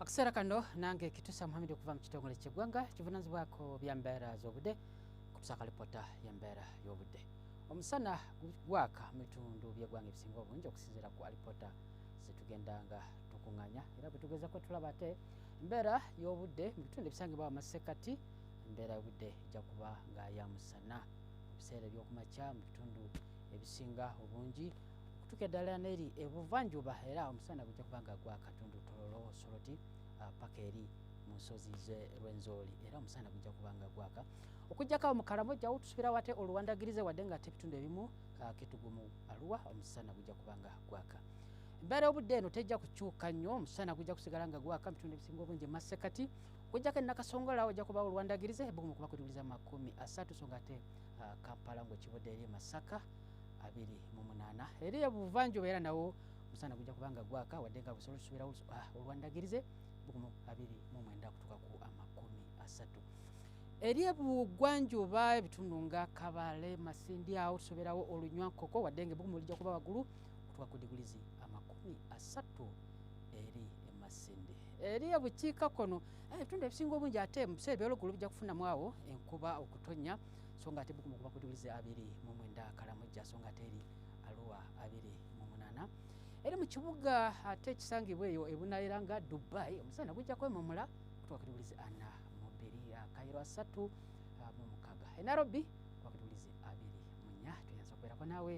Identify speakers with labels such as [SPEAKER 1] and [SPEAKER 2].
[SPEAKER 1] Akaseera kano nange Kitusa Muhammad okuva mu kitongole ky'eggwanga kivunaanyizibwako bya mbeera z'obudde kutusa kalipota y'embeera y'obudde. Omusana gwaka mu bitundu by'eggwanga ebisinga obungi okusinziira ku alipota zetugenda nga tukuŋŋaanya, era bwe tugezako tulaba ate embeera y'obudde mu bitundu ebisangibwa amasekkati, embeera y'obudde ejja kuba nga ya musana mu biseera ebyokumakya mu bitundu ebisinga obungi okutuuka eddala n'eri ebuvanjuba, era omusana gujja kuba nga gwaka tundu Tororo, Soroti paka eri mu nsozi ze Rwenzori, era omusana gujja kuba nga gwaka. Okuggyako awo mu Karamoja tusubirawo ate oluwandagirize, wadde nga ate ebitundu ebimu Kitugumu, Arua omusana gujja kuba nga gwaka. Embeera y'obudde eno tejja kukyuka nnyo, omusana gujja kusigala nga gwaka mu bitundu ebisinga obungi mu masekkati. Okuggyako e Nakasongola ojja kubaawo oluwandagirize, ebbugumu kuba kutuuliza 30, so nga ate Kampala ng'okibudde eri Masaka 28. Eri ebuvanjuba era nawo omusana gujja kuba nga gwaka, wadde nga busobola tusubirawo oluwandagirize, ebbugumu 29 kutuuka ku 30. Eri ebugwanjuba ebitundu nga Kabale, Masindi awo tusoberawo olunywankoko, wadde nga ebbugumu lijja kuba waggulu kutuuka ku digulizi 30 eri e Masindi. Eri ebukiikakkono ebitundu ebisinga obungi ate mu biseera ebyolugulu bijja kufunamu awo enkuba okutonnya, so nga ate ebbugumu kuba ku digulizi 29 Kalamojja, so nga ate eri Arua 28. Eri mu kibuga ate ekisangibwa eyo ebunaayira nga Dubai, omusana gujja kwemumula kutuuka ku digulizi 42, Cairo 36. E Nairobi kuba ku digulizi 24. Tuyinza okubeerako naawe.